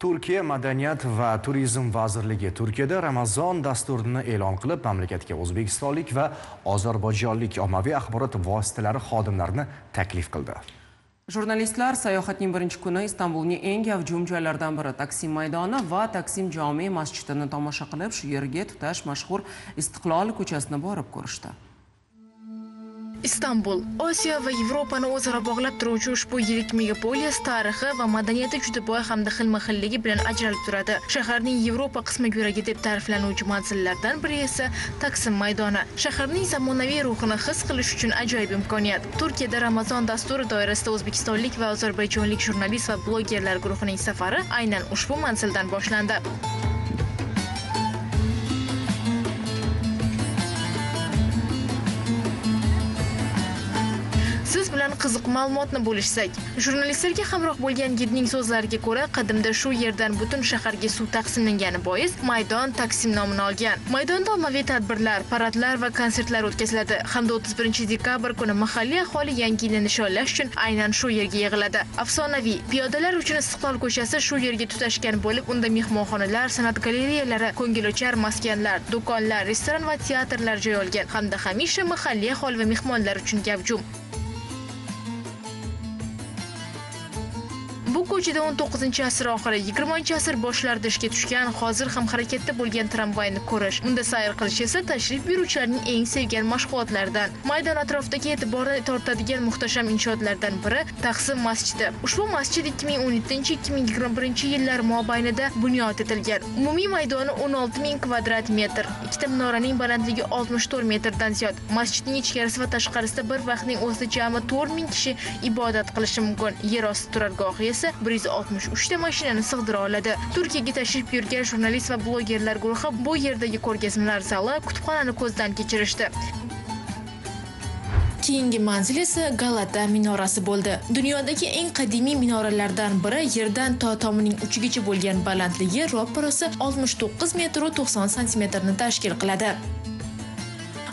Turkiya Madaniyat va Turizm vazirligi Turkiyada Ramazon dasturini e'lon qilib, mamlakatga o'zbekistonlik va ozarbayjonlik ommaviy axborot vositalari xodimlarini taklif qildi. Jurnalistlar sayohatning birinchi kuni Istanbulning eng gavjum joylaridan biri Taksim maydoni va Taksim jome masjidini tomosha qilib, shu yerga tutash mashhur Istiqlol ko'chasini borib ko'rishdi. Istanbul Osiyo va Yevropani o'zaro bog'lab turuvchi ushbu yirik megapolis tarixi va madaniyati juda boy hamda xilma-xilligi bilan ajralib turadi. Shaharning Yevropa qismi yuragi deb ta'riflanuvchi manzillardan biri esa Taksim maydoni. Shaharning zamonaviy ruhini his qilish uchun ajoyib imkoniyat. Turkiyada Ramazon dasturi doirasida o'zbekistonlik va ozarbayjonlik jurnalist va blogerlar guruhining safari aynan ushbu manzildan boshlandi. Siz bilan qiziq ma'lumotni bo'lishsak, jurnalistlarga hamroh bo'lgan gidning so'zlariga ko'ra, qadimda shu yerdan butun shaharga suv taqsimlangani bois maydon Taksim nomini olgan. Maydonda ommaviy tadbirlar, paradlar va konsertlar o'tkaziladi hamda 31 dekabr kuni mahalliy aholi yangi yilni nishonlash uchun aynan shu yerga yig'iladi. Afsonaviy piyodalar uchun Istiqlol ko'chasi shu yerga tutashgan bo'lib, unda mehmonxonalar, san'at galereyalari, ko'ngilochar maskanlar, do'konlar, restoran va teatrlar joy olgan hamda hamisha mahalliy aholi va mehmonlar uchun gavjum. Bu ko'chada 19-asr oxiri, 20-asr boshlarida ishga tushgan, hozir ham harakatda bo'lgan tramvayni ko'rish, unda sayr qilish esa tashrif buyuruvchilarning eng sevgan mashg'ulotlaridan. Maydon atrofidagi e'tiborni tortadigan muhtasham inshootlardan biri Taqsim masjidi. Ushbu masjid 2017-2021 yillar mobaynida bunyod etilgan. Umumiy maydoni 16 000 kvadrat metr, ikkita minoraning balandligi 64 metrdan ziyod. Masjidning ichkarisi va tashqarisida bir vaqtning o'zida jami 4000 kishi ibodat qilishi mumkin. Yer osti turargohi esa 163 ta mashinani sig'dira oladi. Turkiyaga tashrif buyurgan jurnalist va blogerlar guruhi bu yerdagi ko'rgazmalar zali, kutubxonani ko'zdan kechirishdi. Keyingi manzil esa Galata minorasi bo'ldi. Dunyodagi eng qadimiy minoralardan biri yerdan to tomining uchigacha bo'lgan balandligi roppa-rosa 69 metr 90 santimetrni tashkil qiladi.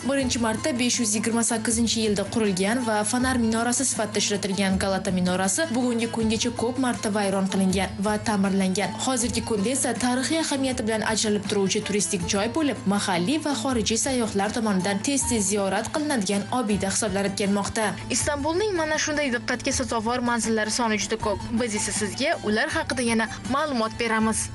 Birinchi marta 528-yilda qurilgan va fonar minorasi sifatida ishlatilgan Galata minorasi bugungi kungacha ko'p marta vayron qilingan va ta'mirlangan. Hozirgi kunda esa tarixiy ahamiyati bilan ajralib turuvchi turistik joy bo'lib, mahalliy va xorijiy sayyohlar tomonidan tez-tez ziyorat qilinadigan obida hisoblanib kelmoqda. Istanbulning mana shunday diqqatga sazovor manzillari soni juda ko'p. Biz esa sizga ular haqida yana ma'lumot beramiz.